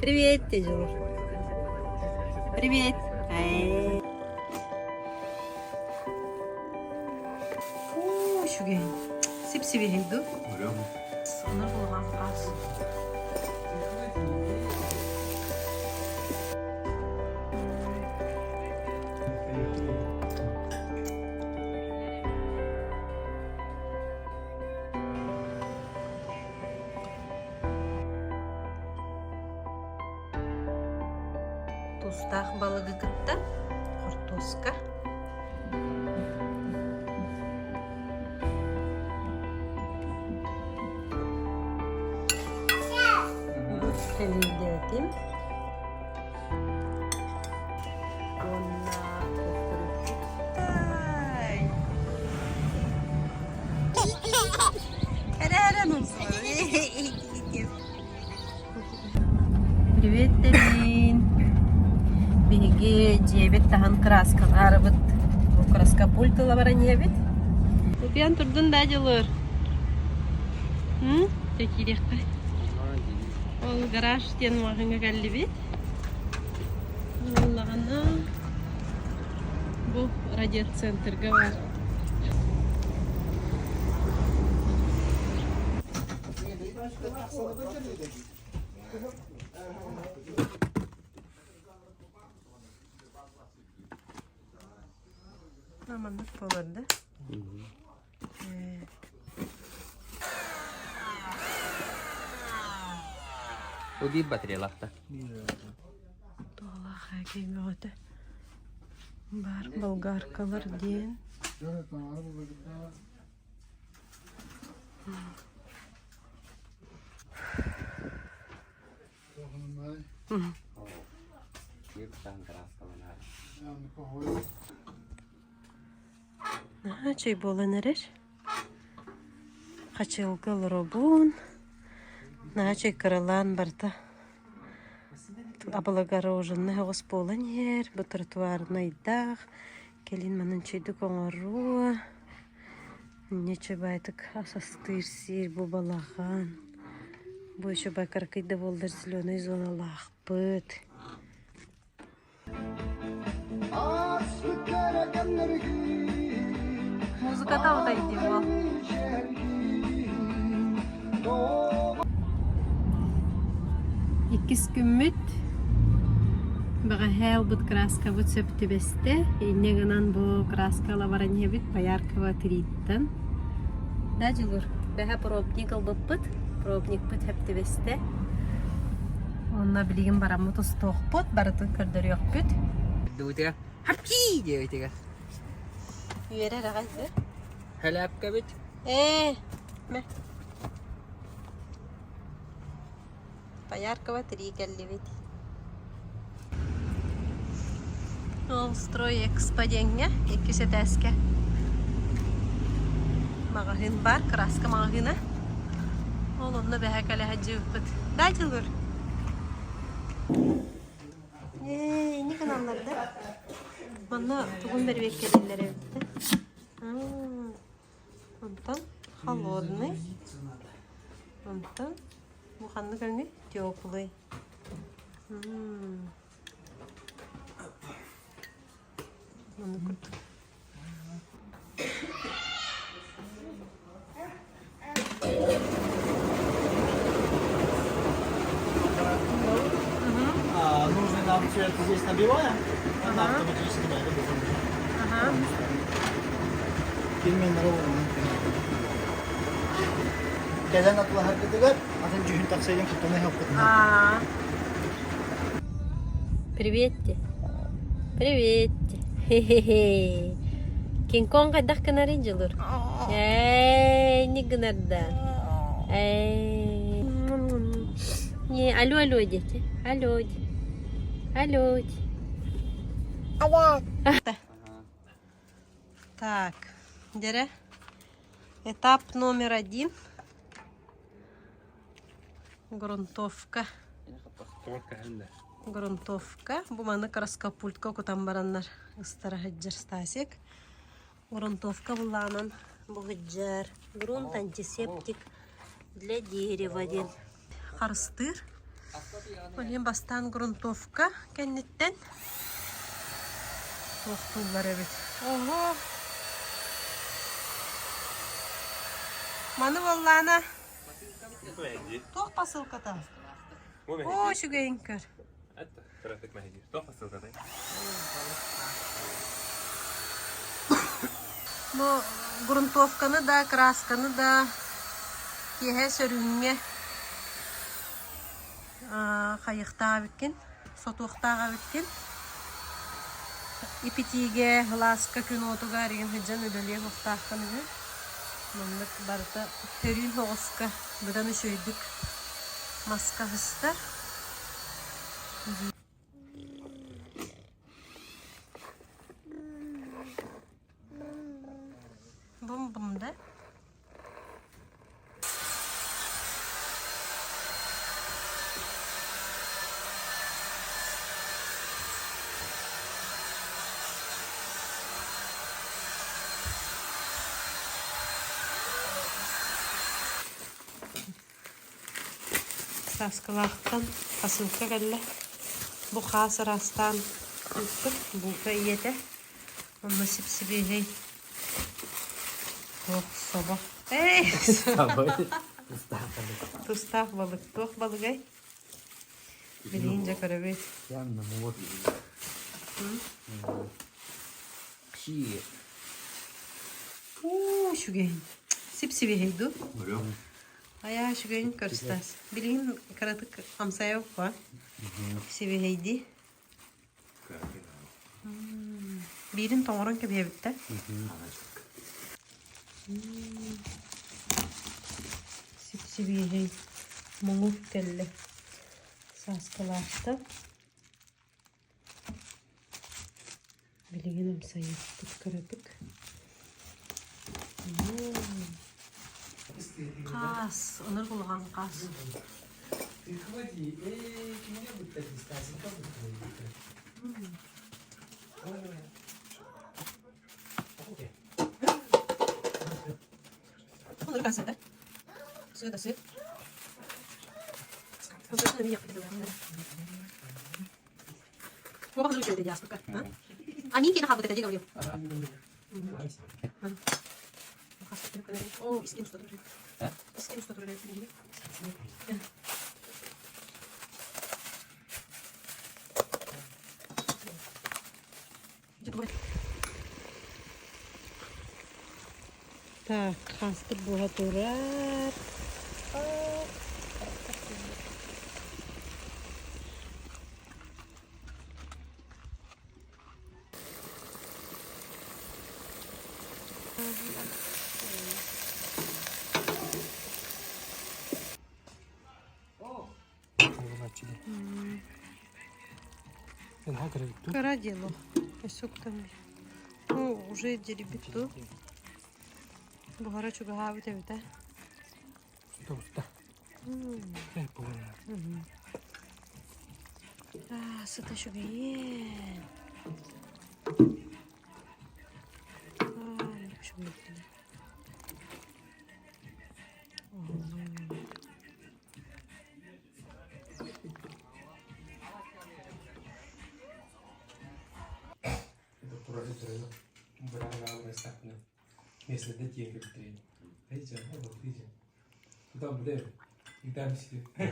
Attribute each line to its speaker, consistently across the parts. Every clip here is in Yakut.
Speaker 1: Привет, Дежур. Привет. Оо, үчүгэй. Сип-сибиһэй дуу? Онор булган ас. Тустаах балыгы кытта хортуоска Кэлиийдээтим уонна Привет, Дарин! Биһиги дьиэбит таһын кырааскалаарыбыт. Бу краска пульт ыла баран иһэбит. Утуйан турдун да дьулуур? Дьэ киириэххэ. Ол гараж диэн маҕаһыыҥҥа кэллибит. Буоллаҕына бу радиоцентрга баар. Маннык буолар да?
Speaker 2: Бу биир батареялаахта.
Speaker 1: Туолаах эки бөҕөтө баар болгаркалар диэн. Наһаа үчүгэй буолан эрэр. Хачыалга олоробун. Наһаа үчүгэй кыралаан барыта облагороженнай оҕус буолан иһэр. Бу тротуарнайдаах. Кэлин манан үчүгэйдик оҥоруо. Инньэ үчүгэйдик ас астыыр сиир бу балаҕан. Бу үчүгэй кыракый да буоллар зеленай зоналаахпыт. Музыката утайдым Иккис күммүт бэҕэһээ ылбыт краскабыт сөп түбэстэ. Инньэ гынан бу краска ыла баран иһэбит Пояркова тирииттэн. Да, Дьулур, бэһэ пробник ылбыппыт. Пробникпыт сөп түбэстэ. Онно билигин бараммыт устуохпут, барытын көрдөрүөхпүт.
Speaker 2: Дыбытыга хапчии диэбитигэ.
Speaker 1: Үөрэр аҕай да?
Speaker 2: Хэлээпкэбит.
Speaker 1: Ээ, мэ. Пояркова тирии кэллибит. Ол строй экспо диэҥҥэ иккис этээскэ маҕаһыын баар, краска маҕаһыына. Ол онно бэһэ кэлэ сылдьыбыппыт. Да, Дьулур? Ээ, инник гыналлар да? Манна тугун бэрбиэккэлииллэр эбит да? Онтон холодный. Онтон бу ханнык өҥүй? Теплый. Маннык курдук.
Speaker 3: Нужный нам цвет здесь набиваем, она автоматически да, это
Speaker 1: Ага.
Speaker 3: Кэлэн атылаһаргытыгар атын дьүһүн тахсайын куттана иһэхпитинэ.
Speaker 1: Привет. Привет. Хе-хе-хе. Кинг-Конг хайдах гынарын дьулур? Ээ, не гынар да. Ээ. Не, алло, алло, дети. Алло. Алло. Так, дьэрэ. Этап номер один. Грунтовка. Грунтовка. Бу маны краскопультка кутан бараннар ыстара сылдьар Стасик. Грунтовка буллаанан бу сылдьар. Грунт антисептик для дерева диэн харыстыыр. Ол бастаан грунтовка кэнниттэн туохтууллар эбит. Оһо! Маны буоллаана туох посылката? Оо, үчүгэйин көр. Бу грунтовканы да, красканы да киэһэ сөрүүҥҥэ хайыахтаах эбиккин, сотуохтаах эбиккин. Ипитиигэ, һылааска күн уотугар игин сылдьан үлэлиэ суохтааххын үһү. Маннык барыта сөрүүн соҕуска быдан үчүгэйдик маска сыстар. Бум-бум да? Сааскылаахтан посылка кэллэ. Бу хаас ыраастаан ыыппыт булка ийэтэ. Онно сип-сибиэһэй туох собо. Эй! Тустаах балык. Туох балыгай? Билигин дьэ көрөбүт. Уу, үчүгэй. Сип-сибиэһэй дуу? Айаа, үчүгэйин көрүстээс. Билигин кыратык амсайа укпа. Сибиэһэйдии. Биирин тоҥорон кэбиһэбиттэр. Сип-сибиэһэй муҥур кэллэ. Сааскылаахта. Билигин амсайыахпыт кыратык. Хаас, ынырык улахан хаас. А Минки на это говорил. О, Так, хаспыт буола турар. Кыра дело. Ну, уже деребиту. Буһара чугаһаабыт эбит ээ. Аа, сыта үчүгэйиэн. Аа, үчүгэй.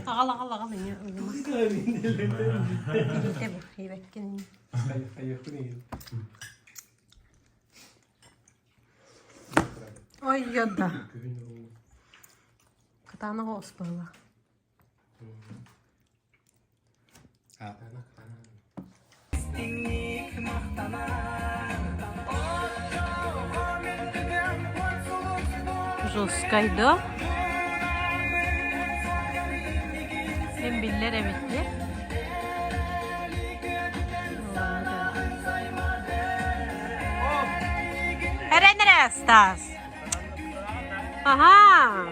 Speaker 1: Аҕал, аҕал, аҕал, ийэ ылыма. Илиитэ бу, иэбэккин. Ой, да. Кытаанах оҕус быһыылаах. Жесткай да? Син биллэр эбит дии. Эрэн эрэ, Стас. Аһаа.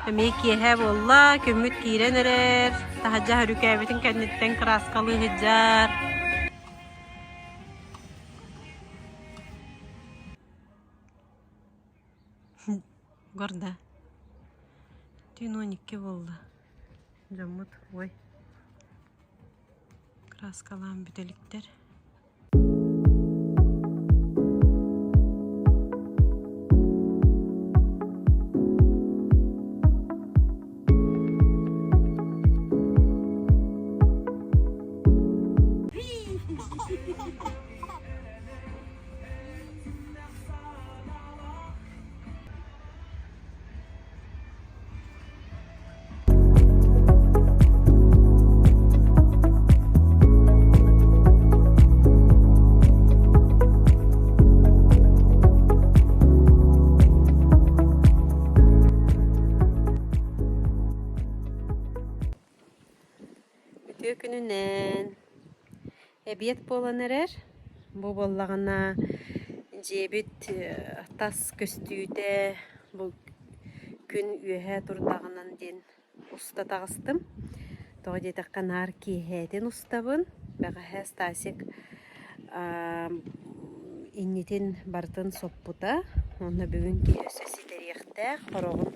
Speaker 1: Эмиэ киэһэ буолла, күммүт киирэн эрэр, таһырдьа өрүкээбитин кэнниттэн кырааскалыы сылдьар. Горда. Түүн 12 буолла. Дьоммут ой краскалаан бүтэликтэр. Үтүө күнүнэн! Эбиэт буолан эрэр. Бу буоллаҕына дьиэбит тас көстүүтэ бу күн үөһэ турдаҕынан диэн уста таҕыстым. Тоҕо диэтэххэ наар киэһээтин устабын. Бэҕэһээ Стасик иннитин барытын соппута. Уонна бүгүн киһи өссө ситэриэхтээх, хороҕун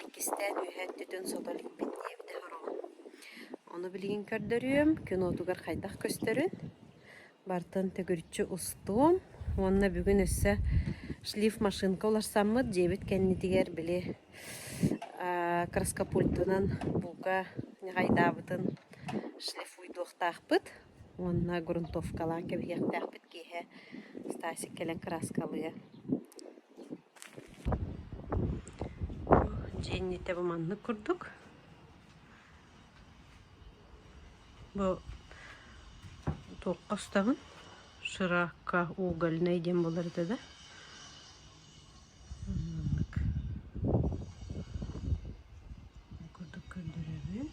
Speaker 1: иккистээн үөһэ өттүтүн сото иликпин диэбитэ хороҕун. Ону билигин көрдөрүөм, күн уотугар хайдах көстөрүн. Бартан төгүрүччү устуом уонна бүгүн өссө шлиф машинка уларсаммыт дьиэбит кэннитигэр били краскопультунан бука ньаҕайдаабытын шлифуйдуохтаахпыт уонна грунтовкалаан кэбиһиэхтээхпит киэһэ Стасик кэлэн краскалыа. Дьиэ иннитэ бу маннык курдук. Бу туохха устабын? Широкоугольнай диэн буолар этэ да? Маннык курдук көрдөрөбүн.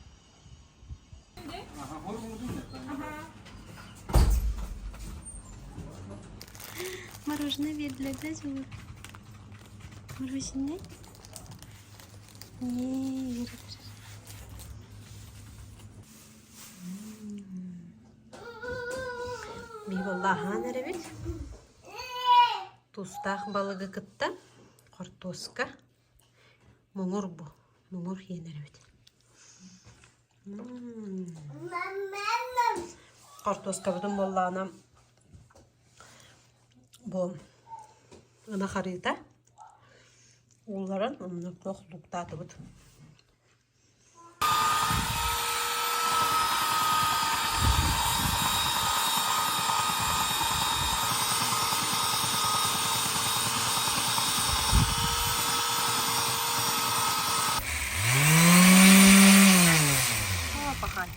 Speaker 1: Мороженое биэрдилэр да Зур? Мороженое? Не, Биһи эрэбит. Тустаах балыгы кытта хортуоска муҥур бу муҥур иэн эрэбит. Хортуоскабытын буоллаҕына бу ынах арыыта уулларан онно туох луктаатыбыт. Пахай.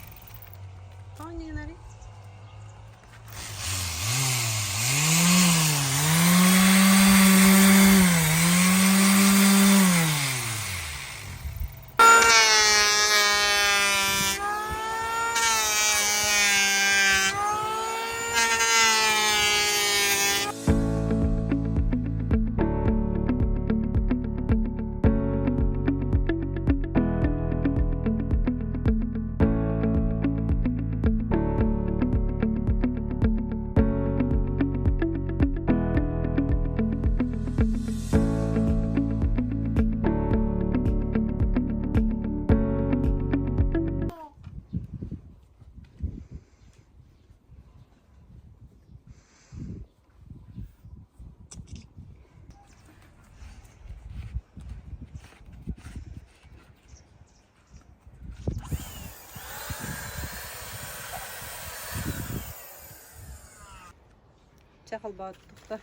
Speaker 1: Чэ холбоотуктар.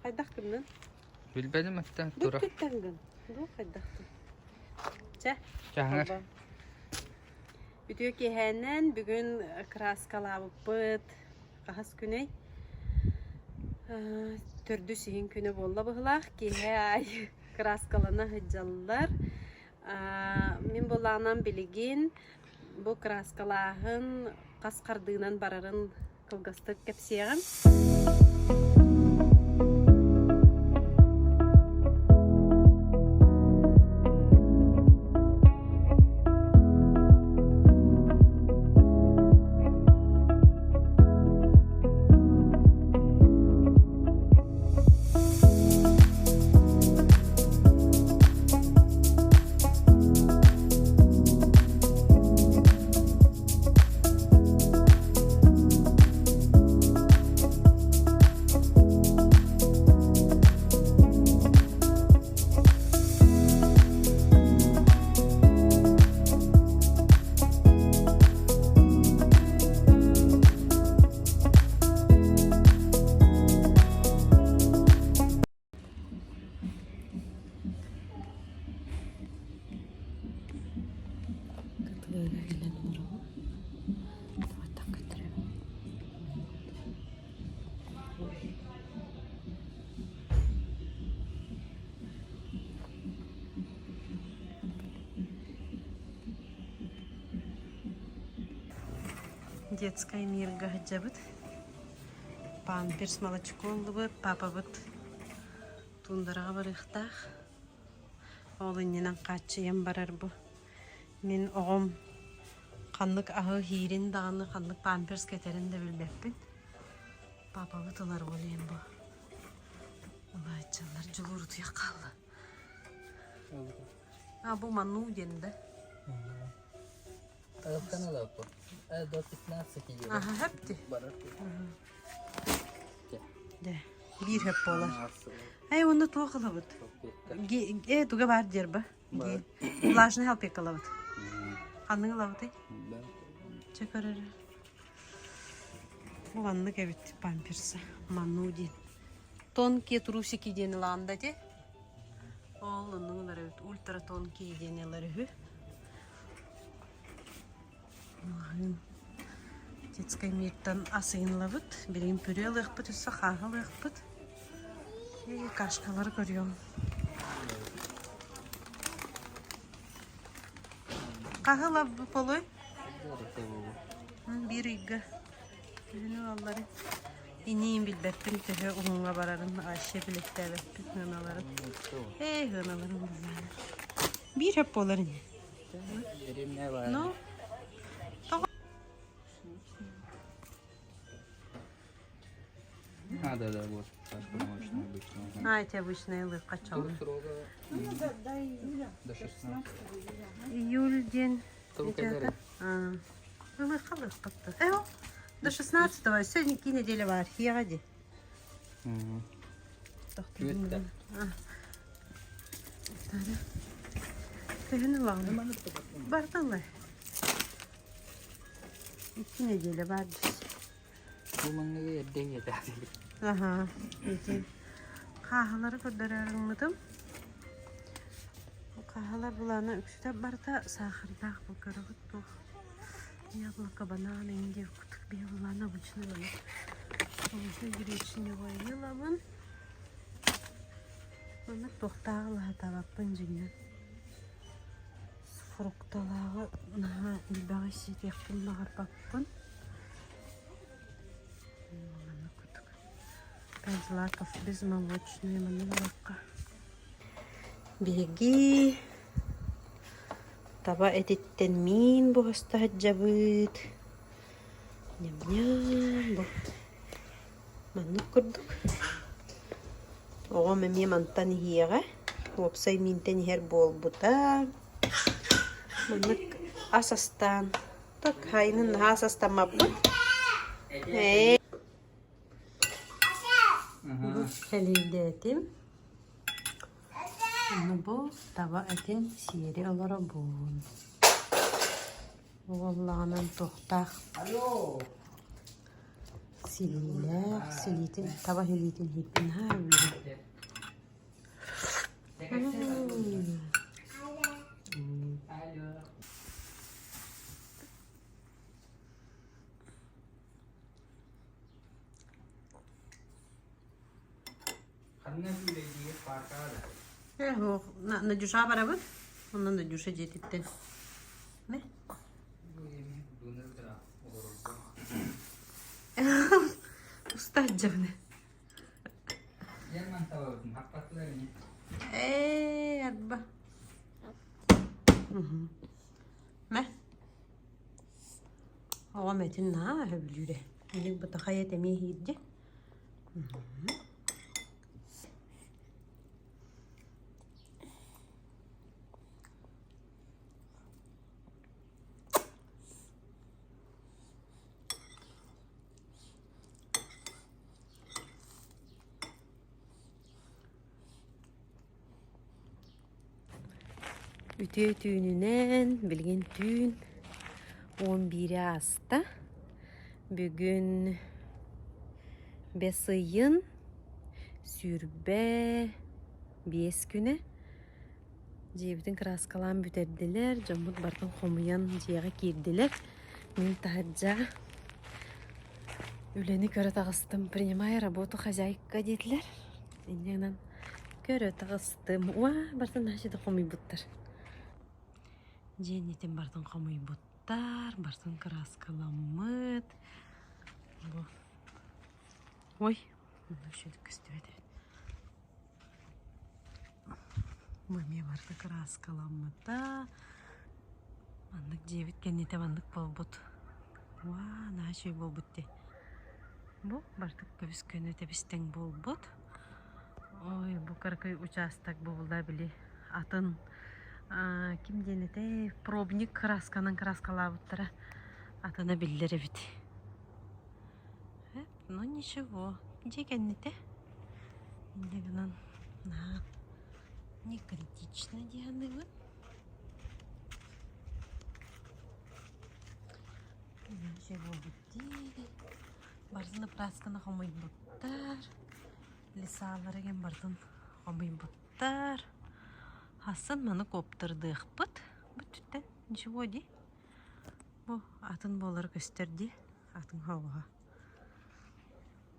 Speaker 1: Хайдах гыннын?
Speaker 2: Билбэтим аттан тура.
Speaker 1: Бүттүттэн гын. Бу хайдахтын? Чэ.
Speaker 2: Чаһыңар.
Speaker 1: Үтүө киэһээнэн бүгүн краскалаабыппыт. Хаһыс күнэй? Төрдүс иһин күнэ буолла быһылаах. Киэһэ аайы краскалана сылдьаллар. Мин буоллаҕынан билигин бу краскалааһын хас хардыынан барарын кылгастык кэпсиэҕим. Детскай мирга сылдьабыт. Памперс молочко ыллыбыт, папабыт туундараҕа барыахтаах. Ол иннинэн хааччыйан барар бу. Мин оҕом ханнык аһы иһиирин даҕаны, ханнык памперс кэтэрин да билбэппин. Папабыт ылар ол иһин бу. Ылааччылар дьулуурутуйа хаалла. А бу ману диэн да?
Speaker 2: До 15 евро.
Speaker 1: Аха, хөп Дэ, биир хөп буолар. Эй, онно туох ылабыт? Э, туга баар диэр ба? Влажный салфетка ылабыт. Ханнык ылабытый? Чэ көрөр. Бу маннык эбит памперса. Ману диэн. Тонкие трусики диэн ылаан да ти. Ол оннук ылар эбит. Ультра тонкие диэн ылар үһү. Детскай миртан ас ыйынлабыт. Билигин пюре ылыахпыт, өссө хааһы ылыахпыт. И кашкалары көрүөм. Хаһы ылабыт полой? Биир ыйга. Күһүн ылаллары. Иниин билбэппин төһө уһуҥҥа барарын вообще билэттээбэппин сыаналарын. Ээ сыаналарын буллаҕына. Биир хөп буолар ини. Ну,
Speaker 2: А, да, да, вот. Кашка молочная обычная.
Speaker 1: А, эти обычные лыка
Speaker 2: Тут срога до 16.
Speaker 1: Июль день.
Speaker 2: Только
Speaker 1: Лыка лыккатты. Э, до 16-го. Сегодня неделя бар. Хияди. Төһөнү ылаҕын? Барталлар. Икки нэдиэлэ баар дии.
Speaker 2: Бу маҥнайгы эрдэ ийэтэ.
Speaker 1: Аһаа, ити хааһылары көрдөрөрүҥмүтүм. Хааһылар былаана үксүтэ барыта саахардаах бу көрөҕүт туох яблоко, банан, индия кутук биһи былаана обычно обычно гречневай ылабын. Маннык туохтааҕы ылаһатаабаппын дьиҥинэн. Фрукталааҕы наһаа элбэҕи сиэтиэхпин баҕарбаппын. Маннык курдук. Пять злаков безмолочные маннык ылыахха. Биһиги таба этиттэн миин буһаста сылдьабыт. Ньам-ньам бу. Маннык курдук. Оҕом эмиэ мантан иһиэҕэ. Уопсай миинтэн иһэр буолбута. Маннык ас астаан. Так, хайынын наһаа ас астаммаппыт. Ээ. Кэлиийдээтим. Ону бу таба этин сиэри олоробун. Уоллаҕынан туохтаах Силиилээх, силиитин, таба силиитин иһиппин наһаа үөрдүм. Э, суох, Надюша барабыт. Онно Надюша дьиэтиттэн. Уста дьабыны. Ээ, арба. Мэ. Оҕом этин наһаа сөбүлүүрэ. Миник бытахай эт эмиэ иһиирдэ. Үтүө түүнүнэн, билигин түүн 11 ааста. Бүгүн бэс ыйын 25 күнэ. Дьиэбитин кырааскалаан бүтэрдилэр, дьоммут барытын хомуйан дьиэҕэ киирдилэр. Мин таһырдьа үлэни көрө таҕыстым. Принимай работу хозяйка диэтилэр. Инньэ гынан көрө таҕыстым. Уа, барытын наһаа хомуйбуттар. Дьиэ иннитин барытын хомуйбуттар. Хомуйбуттар, барытын кырааскаламмыт. Бу. Ой, онно үчүгэй көстүбэт эбит. Бу эмиэ барыта кырааскаламмыта. Маннык дьиэбит кэннитэ маннык буолбут. Уаа, наһаа үчүгэй буолбут дии. Бу барыта көбүс-көнө тэбис-тэҥ буолбут. Ой, бу кыракый учаастак буолла били атын ким диэн этэй пробник кыраасканан кырааскалаабыттара атына биллэр эбит. Ну ничего, дьиэ кэннитэ. Инньэ гынан наһаа не критично дии саныыбын. Ничего дии. Барытын красканы хомуйбуттар. Лесалары кэм барытын хомуйбуттар. Хасын маны куоптардыахпыт. Бүттүттэн ничего дии. Бу атын буолара көстөр дии. Атын хоҕуһа.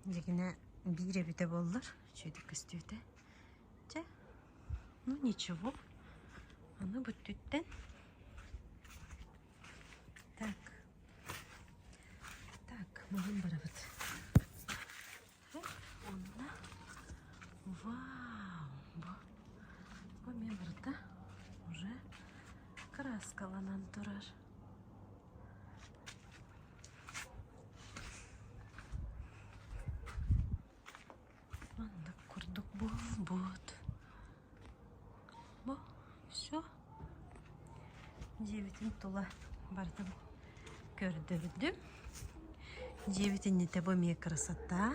Speaker 1: Дьигинэ биир эбитэ буоллар, үчүгэйдик көстүөтэ. Чэ, ну ничего. Аны бүттүттэн. Так. Так, маһын барабыт. Онно вау, бу, бу эмиэ барыта уже краскаланан турар. Маннык курдук буолбут. Бу все. Дьиэбитин тула бардым көрдөрдүм. Дьиэбит иннитэ бу эмиэ красота.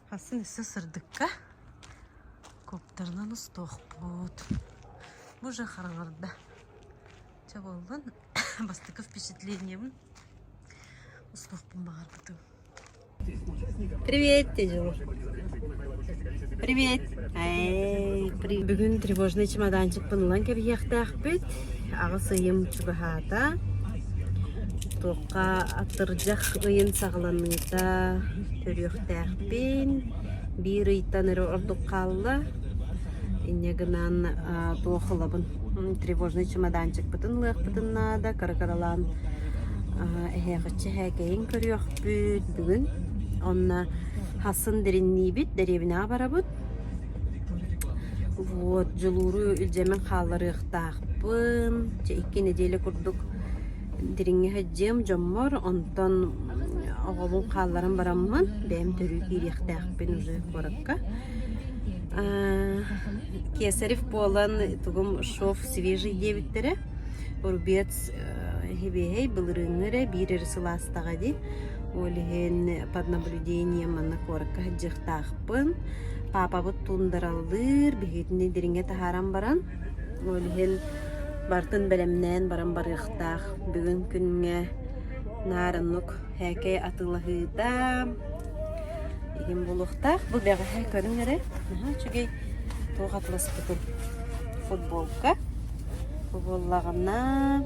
Speaker 1: Хасын өссө сырдыкка куптарынан устуохпут. Бу уже хараҥарда. Чэ буоллун, бастакы впечатлением устуохпун баҕарбытым. Привет, Тежу. Привет. Бүгүн тревожный чемоданчикпын ылан кэбиһиэхтээхпит. Аҕыс ыйым чугаһаата. Туохха атырдьах ыйын саҕаланыыта төрүөхтээхпин. Биир ыйтан эрэ ордук хаалла. Инньэ гынан туох ылабын? Тревожный чемоданчикпытын ылыахпытын наада. Кыра-кыралаан эһээхиччи эһээкэйин көрүөхпүт бүгүн. Онно хасын диринниибит, дэриэбинэҕэ барабыт. Вот, дьулууру илдьэммин хаалларыахтаахпын. Чэ, икки нэдиэлэ курдук дириҥҥэ сылдьыам дьоммор, онтон оҕобун хаалларан бараммын, бэйэм төрүү киириэхтээхпин уже куоракка. Кесарев буолан тугум шов свежий диэбиттэрэ. Рубец хибиэһэй былырыыҥҥы эрэ биир эрэ сылаастаҕа дии. Ол иһин под наблюдением манна куоракка сылдьыахтаахпын. Паапабыт туундаралыыр, биһигитини дириҥҥэ таһааран баран, ол иһин барытын бэлэмнээн баран барыахтаах. Бүгүн күҥҥэ наар оннук һээкэй атыылаһыыта игин буолуохтаах. Бу бэҕэһээ көрүҥ эрэ, наһаа үчүгэй туох атыласпытын футболка. Бу буоллаҕына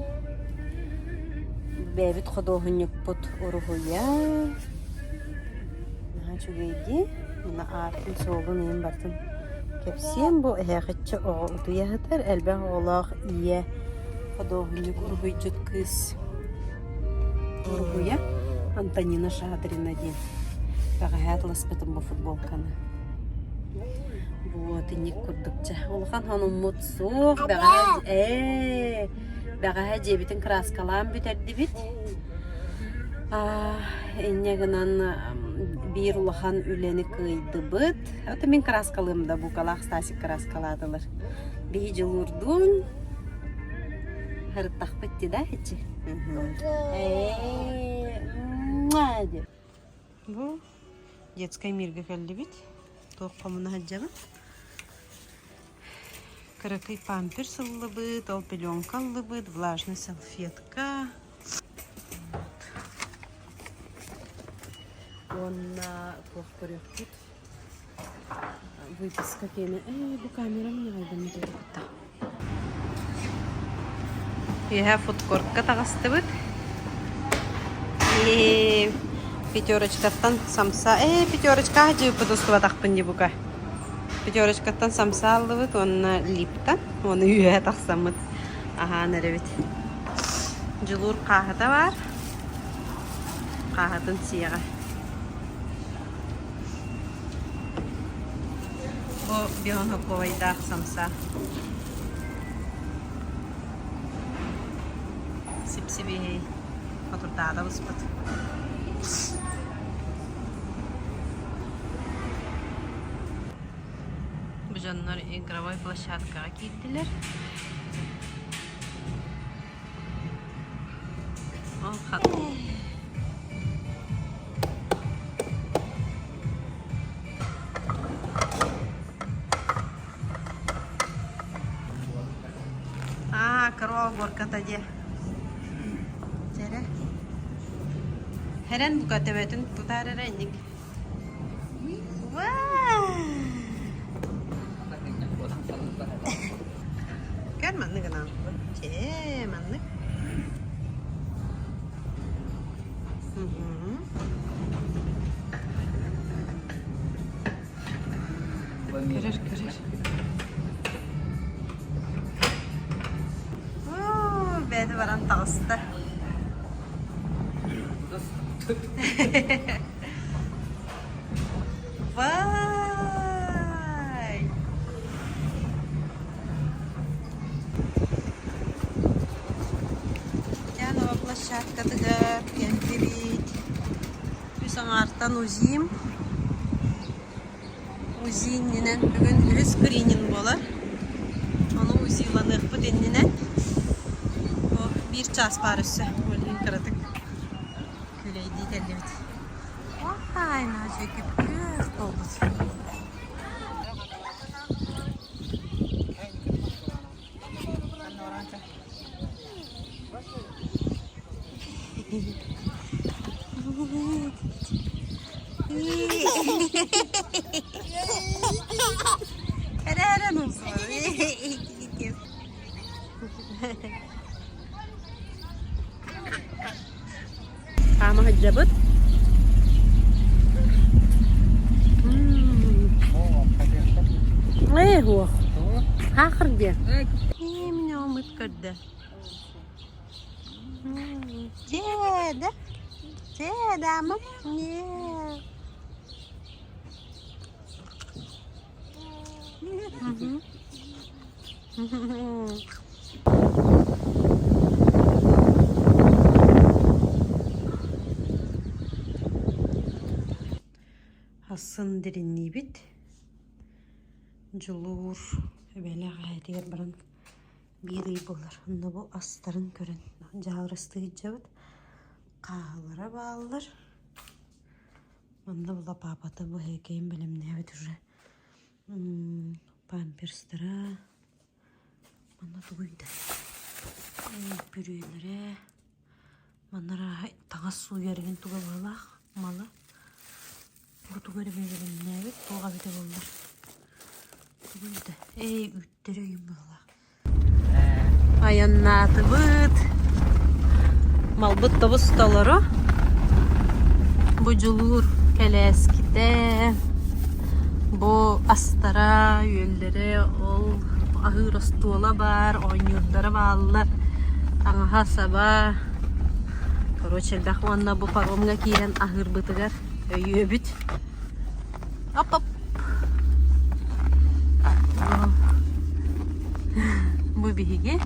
Speaker 1: бэйэбит худуоһунньукпут уруһуйа. Наһаа үчүгэй дии. Мына аатын-суолун иһин барытын кэпсиэм. Бу эһээхиччи оҕо утуйа сытар, элбэх оҕолоох ийэ худуоһунньук уруһуйдьут кыыс уруһуйа Антонина Шадрина диэн. Бэҕэһээ атыласпытым бу футболканы. Вот инник курдук чэ. Улахан хонуммут суох. Бэҕэһээ ээ бэҕэһээ дьиэбитин кырааскалаан бүтэрдибит. Инньэ гынан биир улахан үлэни кыайдыбыт. Ото мин кырааскалыым да букалаах Стасик кырааскалаатылар. Биһи дьулуурдуун һырыттахпыт дии да ичи. Бу детскай миргэ кэллибит. Туох хомуна сылдьабын. Кыракый памперс ыллыбыт, ол пеленка ыллыбыт, влажный салфетка. Уонна туох көрүөхпүт? Выписка киэнэ. Ээ, бу камерам ньаҕайдаммыт кытта. Үөһэ фудкортка таҕыстыбыт. Ээ, пятерочкаттан самса. Ээ, пятерочка дьыыппыт устубатахпын дии бука. Пятерочкаттан самса аллыбыт уонна липтан. Уонна үөһэ тахсаммыт аһаан эрэбит. Дьулуур хааһыта баар. Хааһытын сиэҕэ. Бу бионоковайдаах самса. Сип-сибиэһэй хотурдаата буспут. Бу дьоннор игровой площадкаҕа киирдилэр. Ол Аа, корова горката диэ. Чэрэ. Хэрэн бука төбөтүн тутаар эрэ инник. Көр маннык гынан. Чээ, маннык. Көрөр, көрөр. Оо, бэйэтэ баран таҕыста. Вай! Тянова площадкатыгар кэллибит. Үс аҥаартан УЗИм. УЗИ иннинэн бүгүн үһүс скрининг буолар. Ону УЗИланыахпыт иннинэ бу биир чаас баар өссө. Ол кыратык күлэйдии кэллибит. Ай, наһаа күп-күөх буолбут. Хаама сылдьабыт. Ээ суох. Хаахыр диэн. Ээ мин оҕом ыт көрдө. Дьээдэ. Дьээдэ амам. Асын дириҥниибит. Дьулуур эбэлээх эһэтигэр баран биир ый буолар. Онно бу астарын көрөн дьаалырастыы сылдьабыт. Хааһылара бааллар. Манна була паапата бу эһэкэйин бэлэмнээбит уже памперстара манна тугуй да бүрүөлэрэ манна арааһа таҥас сууйар иһин туга быһыылаах мала бу тугу эрэ бэлэмнээбит туох эбитэ буоллар тугуй да эй үүттэрэ өйүм быһыылаах Айаннаатыбыт. Малбыт тобус толору. Бу дьулуур кэлээскитэ, бу астара, үөллэрэ, ол аһыыр остуола баар, оонньуурдара бааллар, таҥаһа-саба. Короче, элбэх уонна бу паромҥа киирэн аһыырбытыгар өйүөбүт. Оп-оп. Бу биһиги.